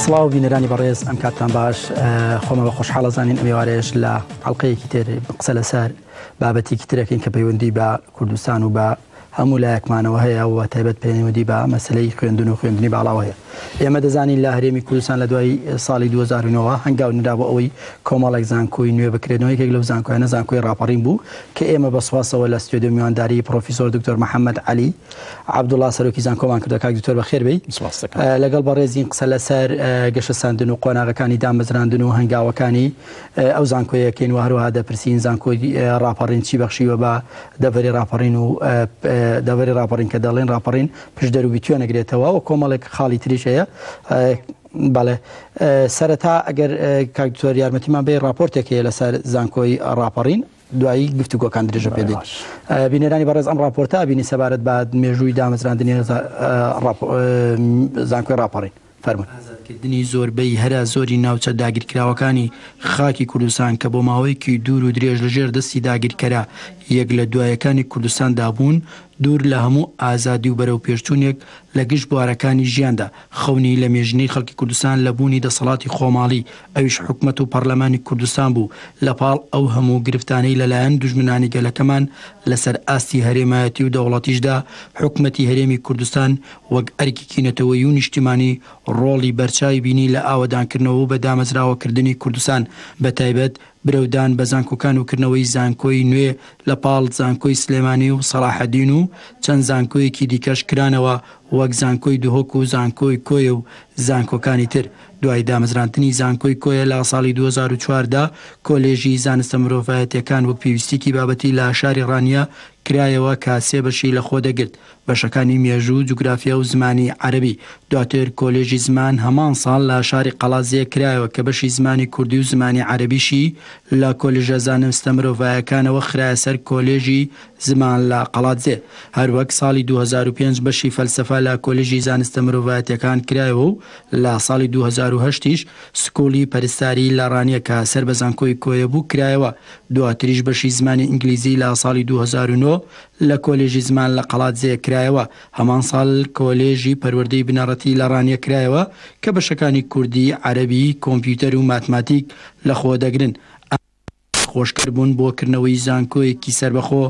سڵاو بینەرانی بەڕێز ئەم کاتتان باش خۆمە بە خۆشحاڵە زانین ئەمێوارێش لە ئەڵلقەیەکی تر قسە لەسەر بابەتێکی ترەکەین کە پەیوەندی بە کوردستان و بە هەموو لایەکمانەوە هەیە و تایبەت پەیوەندی بە مەسلەی خوێندن و خوێندنی باڵاوە هەیە. ئێمە دەزانین لە هەرێمی کوردستان لە دوای ساڵی 2009 هەنگاو نرا بۆ ئەوەی کۆمەڵێک زانکۆی نوێ بکرێنەوە، یەکێک لەو زانکۆیانە زانکۆی ڕاپەڕین بوو کە ئێمە بە سوپاسەوە لە ستۆدیۆ میوانداری پرۆفیسۆر دکتۆر محەممەد عەلی عەبدوڵا سەرۆکی زانکۆمان کردووە. کاک دکتۆر بەخێر بێی. لەگەڵ بەڕێزین قسە لەسەر گەشەسەندن و قۆناغەکانی دامەزراندن و هەنگاوەکانی ئەو زانکۆیەکەین و هەروەها دەپرسین زانکۆی ڕاپەڕین چی بەخشیوە بە دەڤەری ڕاپەڕین و دەڤەری ڕاپەڕین کە دەڵێن ڕاپەڕین پشدەر و بیتوێ نەگرێتەوە و کۆمەڵێک خاڵی تریش هەیە. بەڵێ سەرەتا ئەگەر کاک دکتۆر یارمەتیمان بێ ڕاپۆرتێک هەیە لەسەر زانکۆی ڕاپەڕین دوایی گفتوگۆکان درێژە پێدەین. بینەرانی بەڕێز ئەم ڕاپۆرتە بینی سەبارەت بە مێژووی دامەزراندنی زانکۆی ڕاپەڕین. فەرموون. ئازادکردنی زۆربەی هەرە زۆری ناوچە داگیرکراوەکانی خاکی کوردستان کە بۆ ماوەیەکی دوور و درێژ لە ژێر دەستی داگیرکەرە یەک لە دوایەکانی کوردستاندا بوون، دوور لە هەموو ئازادی و بەرەوپێشچوونێک لە گشت بوارەکانی ژیاندا، خەونی لە مێژینەی خەڵکی کوردستان لە بوونی دەسەڵاتی خۆماڵی، ئەویش حکومەت و پەڕلەمانی کوردستان بوو، لە پاڵ ئەو هەموو گرفتانەی لە لایەن دوژمنانی گەلەکەمان لە سەر ئاستی هەرێمایەتی و دەوڵەتیشدا حکومەتی هەرێمی کوردستان وەک ئەرکێکی نەتەوەیی و نیشتیمانی ڕۆڵی بەرچاوی بینی لە ئاوەدانکردنەوە و بە دامەزراوەکردنی کوردستان بە تایبەت برەودان بە زانکۆکان و کردنەوەی زانکۆی نوێ لە پاڵ زانکۆی سلێمانی و سەڵاحەدین و چەند زانکۆیەکی دیکەش کرانەوە وەک زانکۆی دهۆک و زانکۆی کۆیە و زانکۆکانی تر. دوای دامەزراندنی زانکۆی کۆیە لە ساڵی 2004 دا کۆلێژی زانستە مرۆڤایەتیەکان وەک پێویستیەکی بابەتی لە شاری ڕانیە کرایەوە کە سێ بەشی لە خۆ دەگرت بەشەکانی مێژوو، جوگرافیا و زمانی عەرەبی. دواتر کۆلێژی زمان هەمان ساڵ لە شاری قەڵادزێ کرایەوە کە بەشی زمانی کوردی و زمانی عەرەبیشی لە کۆلێژە زانستە مرۆڤایەکانەوە خرایە سەر کۆلێژی زمان لە قەڵادزێ. هەروەک ساڵی 2005 بەشی فەلسەفە لە کۆلێژی زانستە مرۆڤایەتیەکان کرایەوە و لە ساڵی 2008 یش سکوڵی پەرستاری لە ڕانیە کە سەر بە زانکۆی کۆیە بوو کرایەوە. دواتریش بەشی زمانی ئینگلیزی لە ساڵی 2009 لە کۆلێژی زمان لە قەڵادزێ کرایەوە، هەمان ساڵ کۆلێژی پەروەردەی بنەڕەتی لە ڕانیە کرایەوە کە بەشەکانی کوردی، عەرەبی، کۆمپیوتەر و ماتماتیک لەخۆ دەگرن. ئەمانە خۆشکەر بوون بۆ کردنەوەی زانکۆیەکی سەربەخۆ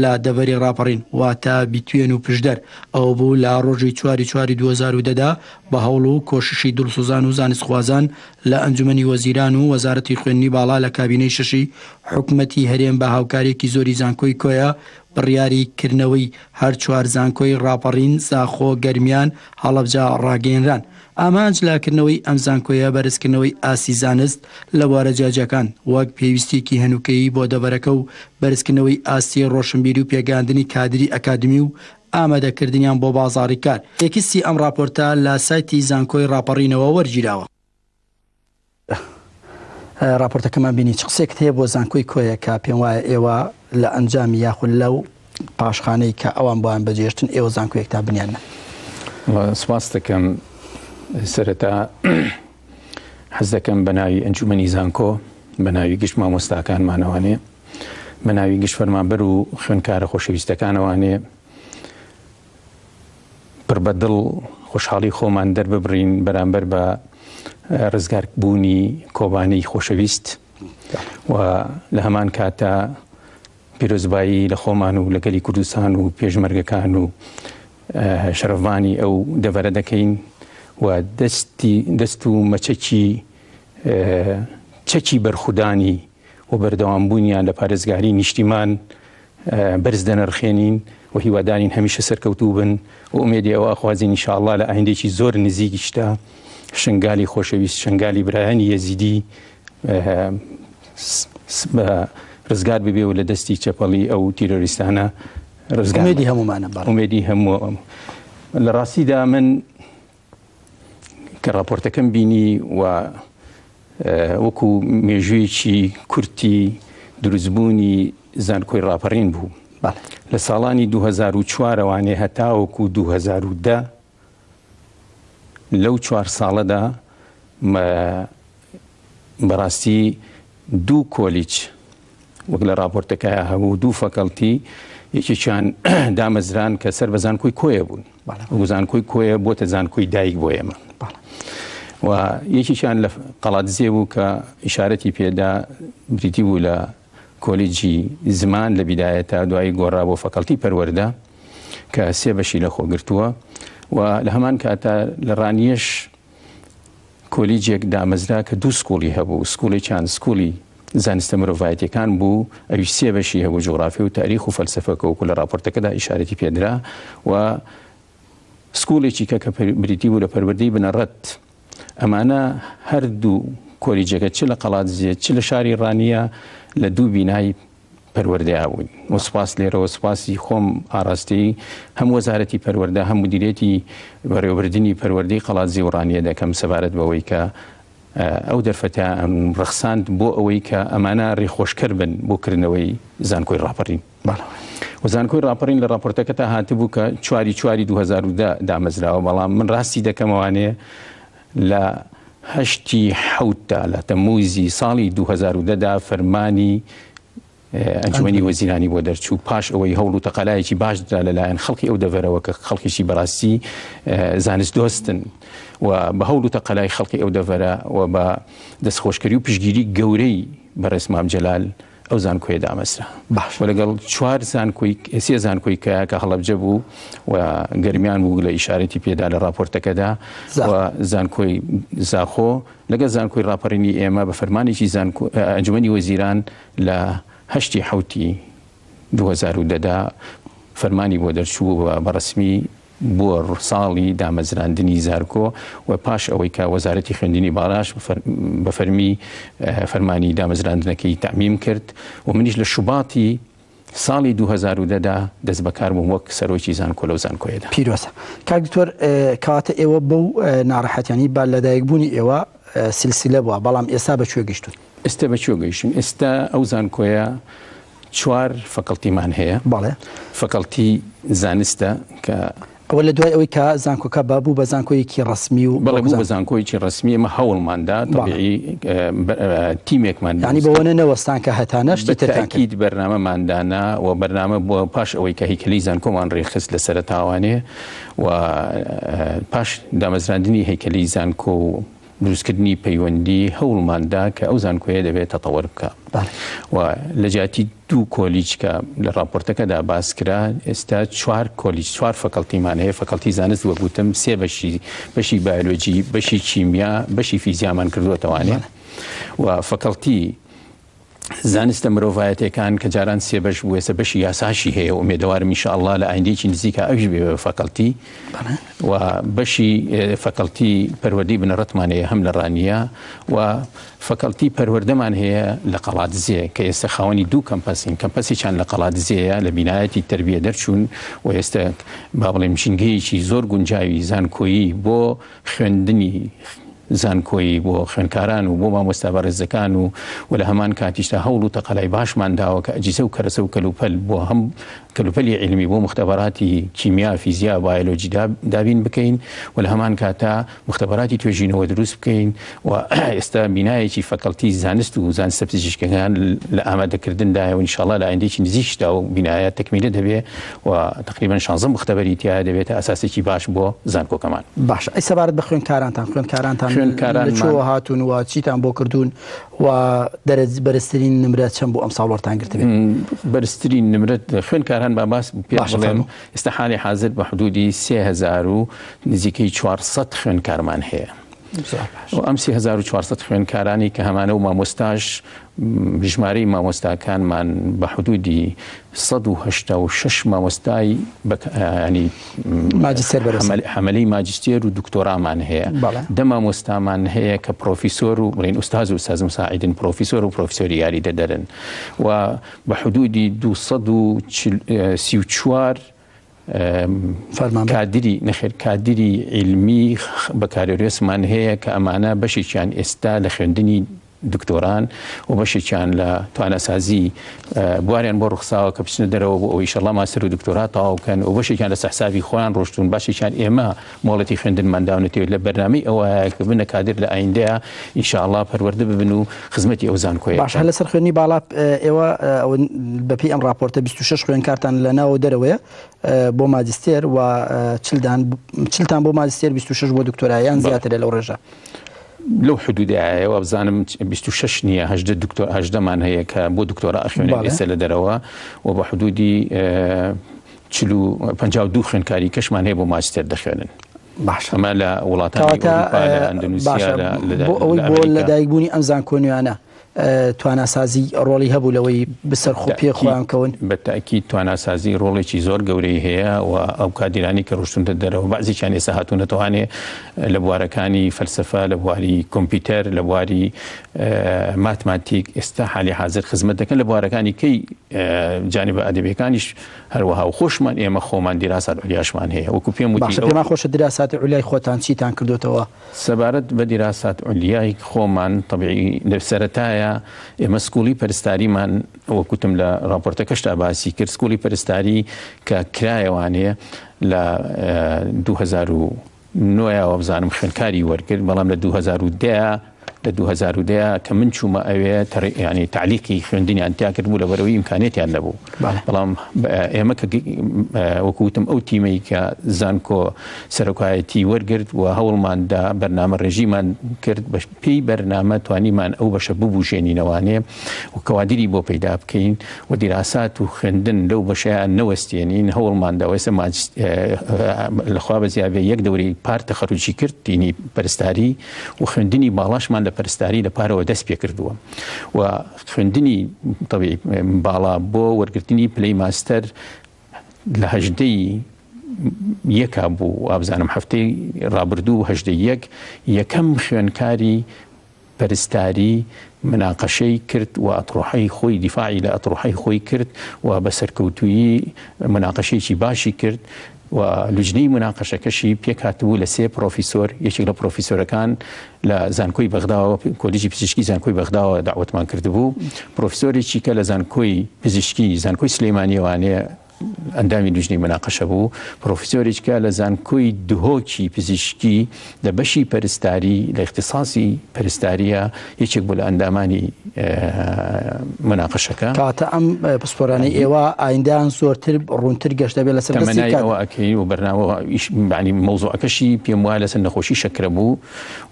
لە دەڤەری ڕاپەڕین، واتە بیتوێن و پشدەر. ئەوە بوو لە ڕۆژی چواری چواری 2010 دا بە هەوڵ و کۆششی دڵسۆزان و زانستخوازان لە ئەنجومەنی وەزیران و وەزارەتی خوێندنی باڵا لە کابینەی شەشی حکومەتی هەرێم بە هاوکاریەکی زۆری زانکۆی کۆیە بڕیاری کردنەوەی هەر چوار زانکۆی ڕاپەڕین، زاخۆ، گەرمیان، هەڵەبجە ڕاگەیەنران. ئامانج لە کردنەوەی ئەم زانکۆیە بەرزکردنەوەی ئاستی زانست لە بوارە جیاجیاکان وەک پێویستیەکی هەنوکەیی بۆ دەڤەرەکە و بەرزکردنەوەی ئاستی ڕۆشنبیری و پێگەیاندنی کادری ئەکادمی و ئامادەکردنیان بۆ بازاڕی کار. تێکستی ئەم ڕاپۆرتە لە سایتی زانکۆی ڕاپەڕینەوە وەرگیراوە. ڕاپۆرتەکەمان بینی، چ قسەیەکت هەیە بۆ زانکۆی کۆیە کە پێم وایە ئێوە لە ئەنجامی یاخود لەو پاشخانەی کە ئەوان بۆیان بەجێهێشتن ئێوە زانکۆیەکتان بنیان نا؟ سپاست دەکەم. سەرەتا حەز دەکەم بە ناوی ئەنجومەنی زانکۆ، بە ناوی گشت مامۆستاکانمانەوانێ، بە ناوی گشت فەرمانبەر و خوێندکارە خۆشەویستەکانەوانێ پڕ بە دڵ خۆشحاڵی خۆمان دەرببڕین بەرامبەر بە ڕزگاربوونی کۆبانێی خۆشەویست و لە هەمان کاتا پیرۆزبایی لە خۆمان و لە گەلی کوردستان و پێشمەرگەکان و شەرەفانی ئەو دەڤەرە دەکەین و دەستی دەست و مەچەکی چەکی بەرخودانی و بەردەوامبوونیان لە پارێزگاری نیشتیمان بەرز دەنرخێنین و هیوادارین هەمیشە سەرکەوتوو بن و ئومێدی ئەوە ئەخوازین ان شاء اللە لە ئایندەیەکی زۆر نزیکیشدا شنگالی خۆشەویست شنگالی برایانی یەزیدی بە ڕزگار ببێ و لە دەستی چەپەڵی ئەو تیرۆریستانە ڕزگار ئومێدی هەموومانە بەڵێ. ئومێدی هەموو لە ڕاستیدا من کە ڕاپۆرتەکەم بینی و وەکو مێژوویەکی کورتی دروستبوونی زانکۆی ڕاپەڕین بوو لە ساڵانی 2004ەوانێ هەتاوەکو 2010 لەو چوار ساڵەدا بەڕاستی دوو کۆلیج وەک لە ڕاپۆرتەکەیا هەبوو دوو فەکەڵتی یەکێکیان دامەزران کە سەر بە زانکۆی کۆیە بوون وەکو زانکۆی کۆیە بۆتە زانکۆی دایک بۆ ئێمە. و یەکێکیان لە قەڵادزێ بوو کە ئیشارەتی پێدا بریتی بوو لە کۆلیجی زمان لە بیدایەتە دوایی گۆڕا بۆ فەکەڵتی پەروەردە کە سێ بەشی لە خۆ گرتووە و لە هەمان کاتا لە ڕانیەش کۆلیجێک دامەزرا کە دوو سکوڵی هەبوو سکوڵێکیان سکوڵی زانستە مرۆڤایەتیەکان بوو ئەویش سێ بەشی هەبوو جوغرافی و تاریخ و فەلسەفە کە وەکو لە ڕاپۆرتەکەدا ئیشارەتی پێدرا و سکوڵێکی کە کە بریتی بوو لە پەروەردەی بنەڕەت. ئەمانە هەردوو کۆلیجەکە چ لە قەڵادزێ چ لە شاری ڕانیە لە دوو بینای پەروەردەیا بووین و سوپاس لێرەوە سوپاسی خۆم ئاراستەی هەم وەزارەتی پەروەردە هەم مدیرێتی بەڕێوەبردنی پەروەردەی قەڵادزێ و ڕانیە دەکەم سەبارەت بەوەی کە ئەو دەرفەتەیان ڕەخساند بۆ ئەوەی کە ئەمانە ڕێخۆشکەر بن بۆ کردنەوەی زانکۆی ڕاپەڕین. بەڵێ. و زانکۆی ڕاپەڕین لە ڕاپۆرتەکەتا هاتبوو کە چواری چواری 2010 دامەزراوە، بەڵام من ڕاستی دەکەمەوانێ لە هەشتی حەوتدا لە تەمووزی ساڵی 2010 دا فەرمانی ئەنجومەنی وەزیرانی بۆ دەرچوو پاش ئەوەی هەوڵ و تەقەلایەکی باش درا لەلایەن خەڵکی ئەو دەڤەرەوە کە خەڵکێکی بەڕاستی زانست دۆستن و بە هەوڵ و تەقەلای خەڵکی ئەو دەڤەرە و بە دەستخۆشکەری و پشتگیری گەورەی بەڕێز مام جەلال ئەو زانکۆیە دامەزرا باش و لەگەڵ چوار زانکۆی سێ زانکۆی کە کە هەڵەبجە بوو و گەرمیان بوو لە ئیشارەتی پێدا لە راپۆرتەکەدا و زانکۆی زاخۆ لەگەڵ زانکۆی ڕاپەڕینی ئێمە بە فەرمانێکی زانکۆ ئەنجومەنی وەزیران لە هەشتی حەوتی 2010 دا فەرمانی بۆ دەرچوو و بە ڕەسمی بووە ساڵی دامەزراندنی زارکۆ و پاش ئەوەی کە وەزارەتی خوێندنی باڵاش بە فەرمی فەرمانی دامەزراندنەکەی تەعمیم کرد و منیش لە شوباتی ساڵی 2010 دا دەستبەکار بووم وەک سەرۆکی زانکۆ لەو زانکۆیەدا. پیرۆزە کاک دکتۆر، کەواتە ئێوە بەو ناڕەحەتیانەی بە لەدایکبوونی ئێوە سلسلە بووە، بەڵام ئێستا بە کوێ گەیشتوون؟ ئێستا بە کوێ گەیشتوون؟ ئێستا ئەو زانکۆیە چوار فەکەڵتیمان هەیە. بەڵێ. فەکەڵتی زانستە کە. ئەوە لە دوای ئەوەی کە زانکۆکە بە بوو بە زانکۆیەکی ڕەسمی و بەڵێ بوو بە زانکۆیەکی ڕەسمی ئێمە هەوڵمان دا تەبیعی تیمێکمان یانی بەوە نەوەستان کە هەتانە شتی ترتان کرد. بە تەئکید بەرنامەمان دانا و بەرنامە بۆ پاش ئەوەی کە هەیکەلی زانکۆمان ڕێکخست لە سەرەتاوانێ و پاش دامەزراندنی هەیکەلی زانکۆ و دروستکردنی پەیوەندی هەوڵمان دا کە ئەو زانکۆیە دەبێت تەتەوەر بکا و لە جیاتی دوو کۆلیج کە لە ڕاپۆرتەکەدا باس کرا ئێستا چوار کۆلیج چوار فەکەڵتیمان هەیە فەکەڵتی زانست وەک وتم سێ بەشی بەشی بایۆلۆجی بەشی کیمیا بەشی فیزیامان کردووەتەوانێ و فەکەڵتی زانستە مرۆڤایەتیەکان کە جاران سێ بەش بوو ئێستا بەشی یاساشی هەیە ئومێدەوارم ان شاء اللە لە ئایندەیەکی نزیکا ئەویش بێ بە فاکەڵتی و بەشی فاکەڵتی پەروەردەی بنەڕەتمان هەیە هەم لە ڕانیە و فاکەڵتی پەروەردەمان هەیە لە قەڵادزێ کە ئێستا خاوەنی دوو کەمپەسین کەمپەسێکیان لە قەڵادزێیە لە بینایەتی تەربیە دەرچوون و ئێستا با بڵێم ژینگەیەکی زۆر گونجاوی زانکۆیی بۆ خوێندنی زانکۆیی بۆ خوێندکاران و بۆ مامۆستا بەڕێزەکان و و لە هەمان کاتیشدا هەوڵ و تەقەلای باشمان داوە کە ئەجیزە و کەرەسە و کەلوپەل بۆ هەم کەلوپەلی عیلمی بۆ موختەبەراتی کیمیا، فیزیا، بایۆلۆجی دابین بکەین و لە هەمان کاتا موختەبەراتی توێژینەوە دروست بکەین و ئێستا بینایەکی فەکەڵتی زانست و زانستە پزیشکەکان لە ئامادەکردندایە و ئینشاڵڵا لە ئایندەیەکی نزیکیشدا ئەو بینایە تەکمیلە دەبێ و تەقریبەن شانزە موختەبەری تیایە دەبێتە ئەساسێکی باش بۆ زانکۆکەمان. باشە ئەی سەبارەت بە خوێندکارانتان خوێندکارانتان لە کوێوە هاتوون و چیتان بۆ کردوون و دەرەج بەرزترین نمرە چەند بوو ئەمساڵ وەرتان گرتبێ؟ بەرزترین نمرە خوێندکاران با باس پێ بڵێم ئێستا حالی حازر بە حدودی 3000 و نزیکەی 400 خوێندکارمان هەیە. و ئەم 3400 خوێندکارانی کە هەمانە و مامۆستاش ژمارەی مامۆستاکانمان بە حدودی 186 مامۆستای ینی ماجستێر حەمەلەی ماجستێر و دکتۆرامان هەیە دە مامۆستامان هەیە کە پرۆفیسۆر و بڵین ئوستاز و ئوستاز مساعدن پرۆفیسۆر و پرۆفیسۆری یاریدەدەرن و بە حدودی 234 کادری نەخێر کادری عیلمی بەکالۆریۆسمان هەیە کە ئەمانە بەشێکیان ئێستا لە خوێندنی دکتۆران و بەشێکیان لە تواناسازی بواریان بۆ ڕوخساوە کە بچنە دەرەوە بۆ ئەوەی ئیشەڵا ماستەر و دکتۆرا تەواو بکەن و بەشێکیان لەسەر حسابی خۆیان ڕۆشتوون باشێکیان ئێمە مۆڵەتی خوێندنمان داونەتێ لە بەرنامەی ئەوەیە کە ببنە کادر لە ئایندەیە ئینشاءاللە پەروەردە ببن و خزمەتی ئەو زانکۆیە باشە هەر لەسەر خوێندنی باڵا ئێوە بەپێی ئەم ڕاپۆرتە 26 خوێندکارتان لە ناوە دەرەوەیە بۆ ماجستێر و چلدان چلتان بۆ ماجستێر 26 بۆ دکتۆرا یان زیاترە لەو ڕێژە. لەو حدودایە وابزانم 26 نییە 18 دکتۆر 18 مان هەیە کە بۆ دکتۆرا ئەخوێنن ئێستا لە دەرەوە و بە حدودی 52 خوێندکاری کەشمان هەیە بۆ ماجستێر دەخوێنن. باشە ئەمە لە وڵاتانی ئەوروپا لە ئەندەنوسیا لە بۆ ئەوەی بۆ لەدایکبوونی ئەم زانکۆ نوێیانە تواناسازی ڕۆڵی هەبوو لەوەی بسەر خۆ پێ خۆیان کەون؟ بە تەئکید تواناسازی ڕۆڵێکی زۆر گەورەی هەیە و ئەو کادیرانەی کە ڕۆشتوونتە دەرەوە بەعزێکیان ئێستا هاتوونەتەوانێ لە بوارەکانی فەلسەفە لە بواری کۆمپیوتەر لە بواری ماتماتیک ئێستا حالی حازر خزمەت دەکەن لە بوارەکانی کەی جانبە ئەدەبیەکانیش هەروەها و خۆشمان ئێمە خۆمان دیراسات عولیاشمان هەیە وەکو پێم وتی باشە پێمان خۆشە دیراساتی عولیای خۆتان چیتان کردۆتەوە؟ سەبارەت بە دیراسات عولیای خۆمان تەبیعی لە سەرەتایە ئێمە سکوڵی پەرستاریمان وەک وتم لە ڕاپۆرتەکەشدا باسی کرد سکوڵی پەرستاری کە کرایەوانێ لە 2009 وابزانم خوێندکاری وەرگرت بەڵام لە 2010 لە 2010 کە من چوومە ئەوێ ینی تعلیقی خوێندنیان تیا کرد بوو لەبەرەوەی ئیمکانێتیان نەبوو بەڵام ئێمە کە وەکوتم ئەو تیمەی کە زانکۆ سەرۆکایەتی وەرگرت و هەوڵمان دا بەرنامە ڕێژیمان کرد بە پێی بەرنامە توانیمان ئەو بەشە ببوژێنینەوانێ و کەوادری بۆ پەیدا بکەین و دیراسات و خوێندن لەو بەشەیان نەوەستێنین هەوڵمان دا ئێستا لەخوا بەزیابێ یەک دەورەی پار تەخەروجی کرد تینی پەرستاری و خوێندنی باڵاشمان لە پەرستاری لە پارەوە دەست پێ کردووە و خوێندنی تەبیعی باڵا بۆ وەرگرتنی پلەی ماستەر لە هەژدەی یەکا بوو وابزانم هەفتەی ڕابردوو هەژدەی یەک یەکەم خوێنکاری پەرستاری مناقەشەی کرد و ئەتڕۆحەی خۆی دیفاعی لە ئەتڕۆحەی خۆی کرد و بە سەرکەوتوویی مناقەشەیەکی باشی کرد و لوجنەی مناقەشەکەشی پێکهاتبوو لە سێ پرۆفیسۆر یەکێک لە پرۆفیسۆرەکان لە زانکۆی بەغداوە کۆلیژی پزیشکی زانکۆی بەغداوە داوەتمان کردبوو پرۆفیسۆرێکی کە لە زانکۆی پزیشکی زانکۆی سلەیمانیەوانێ ئەندامی لوجنەی مناقەشە بوو پرۆفیسۆرێکی کە لە زانکۆی دهۆکی پزیشکی لە بەشی پەرستاری لە اختصاصی پەرستاریە یەکێک بوو لە ئەندامانی مناقەشەکە. کەواتە ئەم پسپۆرانەی ئێوە ئایندەیان زۆرتر ڕوونتر گەش دەبێت لەسەر دەستی تەمەنای ئەوە ئەکەین و بەرنامە ئیش یانی مەوزوعەکەشی پێم وایە لەسەر نەخۆشی شەکرە بوو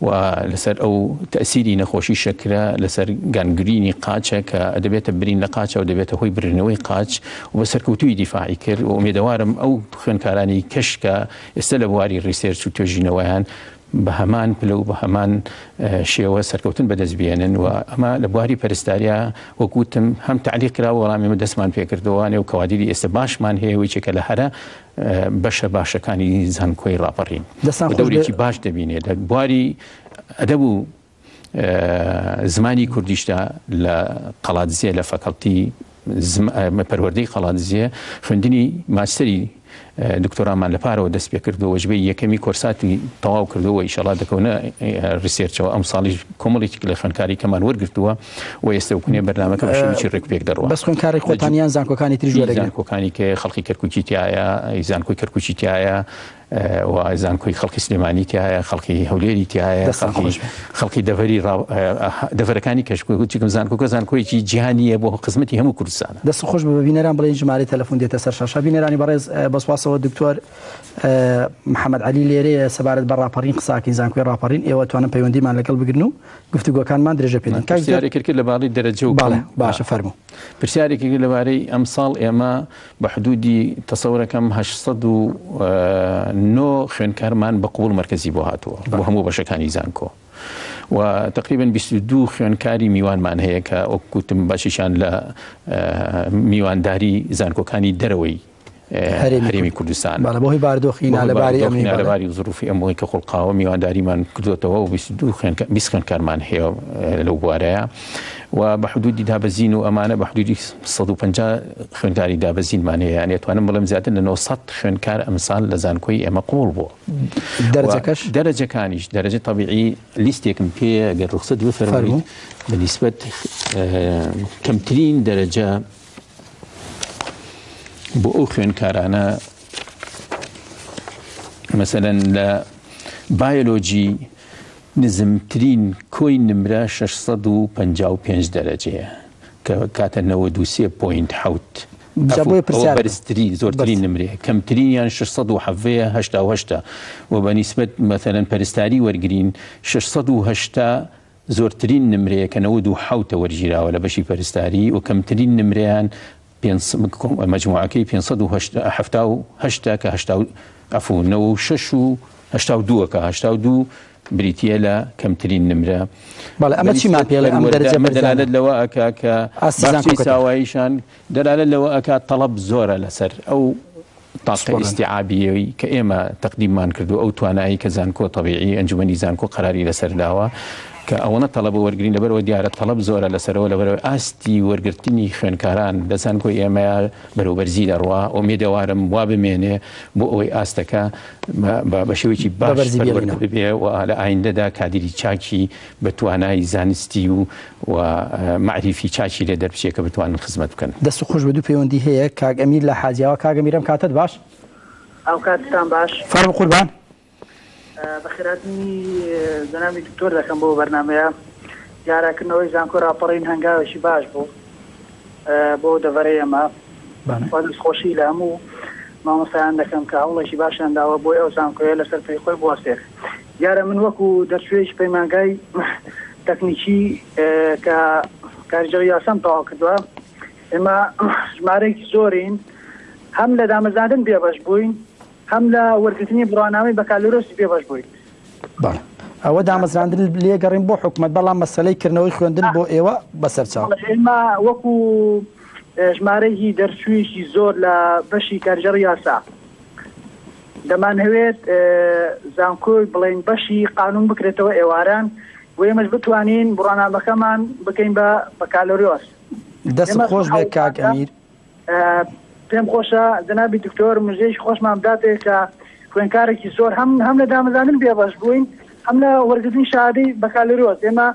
و لەسەر ئەو تەئسیری نەخۆشی شەکرە لەسەر گانگرینی قاچە کە دەبێتە برین لە قاچە و دەبێتە هۆی برینەوەی قاچ و بە سەرکەوتوویی دیفاعی کرد و ئومێدەوارم ئەو خوێندکارانی کەش کە ئێستا لە بواری research و توێژینەوەیان بە هەمان پلە و بە هەمان شێوە سەرکەوتن بەدەست بێنن و ئەمە لە بواری پەرستاریا وەک وتم هەم تەعلیق کراوە بەڵام ئێمە دەستمان پێکردەوە نێو کەوادیری ئێستا باشمان هەیە و یەکێکە لە هەرە بەشە باشەکانی زانکۆی ڕاپەڕین دەستان و خۆش بێ. دەورێکی باش دەبینێت لە بواری ئەدەب و زمانی کوردیشدا لە قەڵادزێ لە فەکەڵتی پەروەردەی قەڵادزێ خوێندنی ماستەری دکتۆرامان لە پارەوە دەست پێ کردو وەجبەی یەکەمی کۆرساتی تەواو کردووە ئیشەڵا دەکەونە research ەوە ئەم ساڵیش کۆمەڵێکی لە خوێندکاری کەمان وەرگرتووە و ئێستا وکونێ بەرنامەکە بە شێوەیەکی ڕێک پێک دەڕوا بەس خوێندکاری خۆتان یان زانکۆکانی تریش وەرەگرن؟ زانکۆکانی کە خەڵکی کەرکوکی تایە زانکۆی کەرکوکی تایە و زانکۆی خەڵکی سلێمانی تیایە، خەڵکی هەولێری تیایە، دەستان خۆش بێ. خەڵکی دەڤەری دەڤەرەکانی کەش وتیکم زانکۆکە زانکۆیەکی جیهانییە بۆ خزمەتی هەموو کوردستانە. دەست خۆش بێ بە بینەران بڵێین ژمارەی تەلەفۆن دێتە سەر شاشە. بینەرانی بەڕێز بە سوپاسەوە دکتۆر محەمەد عەلی لێرەیە سەبارەت بە ڕاپەڕین قساکەین زانکۆی ڕاپەڕین ئێوە توانن پەیوەندیمان لەگەڵ بگرن و گفتوگۆکانمان درێژە پێدەین. کاک دکتۆر پرسیارێکت کرد لەبارەی دەرەجە و بەڵێ باشە فەرموو. پرسیارێکی کرد لەبارەی ئەمساڵ ئێمە بە حدودی تەسەورەکەم 809 خوێندکارمان بە قبوڵ مەرکەزی بۆ هاتووە بۆ هەموو بەشەکانی زانکۆ و تقریبا 22 خوێندکاری میوانمان هەیە کە وەک گوتم بەشێکیان لە میوانداری زانکۆکانی دەرەوەی هەرێمی کوردستان بەڵێ بەهۆی باردۆخی نالەباری ئەمنی بەڵێ. نالەباری و زروفی ئەمنی کە خوڵقاوە میوانداریمان کردوێتەوە و 22 خوێندکار 20 خوێندکارمان هەیە لەو بوارەیە و بە حدودی دابەزین و ئەمانە بە حدودی 150 خوێندکاری دابەزینمان هەیە یانی ئەتوانم بڵێم زیاتر لە 900 خوێندکار ئەمساڵ لە زانکۆی ئێمە قبوڵ بووە دەرەجەکەش دەرەجەکانیش دەرەجە تەبیعی لیستێکم پێیە گەر ڕوخسەت بفەرموویت بە نیسبەت کەمترین دەرەجە بۆ ئەو خوێندکارانە مەسەلەن لە بایۆلۆجی نزمترین کۆی نمرە 655 دەرەجەیە کە کاتە 93.7. جا بۆیە ئەوە پرسیارەکەم. بەرزترین زۆرترین بەرز. نمرەیە کەمترینیان 617 88 و بە نیسبەت مەسەلەن پەرستاری وەرگرین 680 زۆرترین نمرەیە کە 97 ە وەرگیراوە لە بەشی پەرستاری و کەمترین نمرەیان پێنج مەجموعەکەی 578 ە کە هەشتا و عەفو 96 و 82 کە 82 بریتییە لە کەمترین نمرە. بەڵێ ئەمە چیمان بەنیسبەت پێڵێ ئەم پەروەردە دەرەجە ئەمە بەرزانە؟ دەلالەت لەوە ئەکا کە ئاستی باخچەی زانکۆکەتان. ساواییشان دەلالەت لەوە ئەکا تەڵەب زۆرە لەسەر ئەو تاقە پسپۆڕانە. ئیستیعابییەی کە ئێمە تەقدیممان کردووە ئەو توانایی کە زانکۆ تەبیعی ئەنجومەنی زانکۆ قەراری لەسەر داوە کە ئەوەنە تەڵەبە وەرگرین لەبەرئەوە دیارە تەڵەب زۆرە لەسەرەوە لەبەرئەوەی ئاستی وەرگرتنی خوێندکاران لە زانکۆی ئێمەیا بەرەو بەرزی دەڕوا ئومێدەوارم وا بمێنێ بۆ ئەوەی ئاستەکە بە شێوەیەکی باش پەروەردە ببێ و لە ئایندەدا کادیری چاکی بە توانای زانستی و و مەعریفی چاکی لێ دەربچێ کە بتوانن خزمەت بکەن. دەست خۆش بێ دوو پەیوەندی هەیە کاک ئەمیر لە حاجیاوا کاک ئەمیر ئەم کاتەت باش. ئەوکاتتان باش. فەرموو قوربان. بەخێرهاتنی جەنابی دکتۆر دەکەم بۆ بەرنامەیە. دیارە کردنەوەی زانکۆی ڕاپەڕین هەنگاوێکی باش بوو بۆ دەڤەرەی ئێمە. و دەستخۆشی لە هەموو مامۆستایان دەکەم کە هەوڵێکی باشیان داوە بۆی ئەو زانکۆیە لەسەر پێی خۆی بوەستێت. دیارە من وەکو دەرچوویەکی پەیمانگای تەکنیکی کە کارگێڕی یاسام تەواو کردووە ئێمە ژمارەیەکی زۆرین هەم لە دامەزراندن بێبەش بووین هەم لە وەرگرتنی بڕوانامەی بەکالۆرۆسی بێبەش بووین. بەڵێ ئەوە دامەزراندن لێگەڕین بۆ حکومەت، بەڵام مەسەلەی کردنەوەی خوێندن بۆ ئێوە بەسەرچاو. بەڵێ ئێمە وەکو ژمارەیەکی دەرچوویەکی زۆر لە بەشی کارگێڕی یاسا دەمانهەوێت زانکۆی بڵێین بەشی قانون بکرێتەوە ئێواران و ئێمەش بتوانین بڕوانامەکەمان بکەین بە بەکالۆریۆس. دەستت خۆش بێ کاک ئەمیر. پێم خۆشە جەنابی دکتۆر مژدەیەکی خۆشمان بداتێ کە خوێندکارێکی زۆر هەم هەم لە دامەزراندن بێبەش بووین هەم لە وەرگرتنی شەهادەی بەکالۆریۆس ئێمە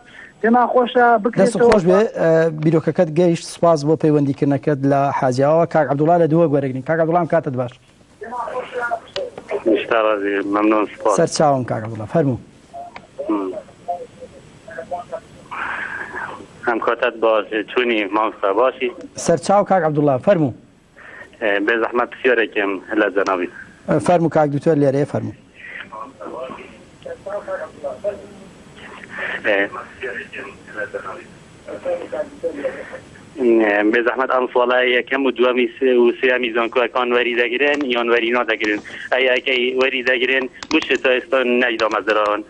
پێمان خۆشە دەست بکرێتەوە خۆش بێ بیرۆکەکەت گەیشت سپاس بۆ پەیوەندیکردنەکەت لە حاجیاوە کاک عەبدوڵا لە دهۆک وەرەگرین کاک عەبدوڵا ئەم کاتەت باش ممنون سپاس سەرچاوم کاک عەبدوڵا فەرموو ئەم کاتەت باش چونی مامۆستا باشی؟ سەرچاو کاک عەبدوڵا فەرموو. بێ زەحمەت پرسیارێکم لە جەنابی. فەرموو کاک دکتۆر لێرەیە فەرموو. بێ زەحمەت ئەم ساڵە یەکەم و دووەمی و سێیەمی زانکۆەکان وەری دەگرن یان وەری نادەگرن ئەی ئەگەی وەری دەگرن بۆچ تا ئێستا نەیدامەزراون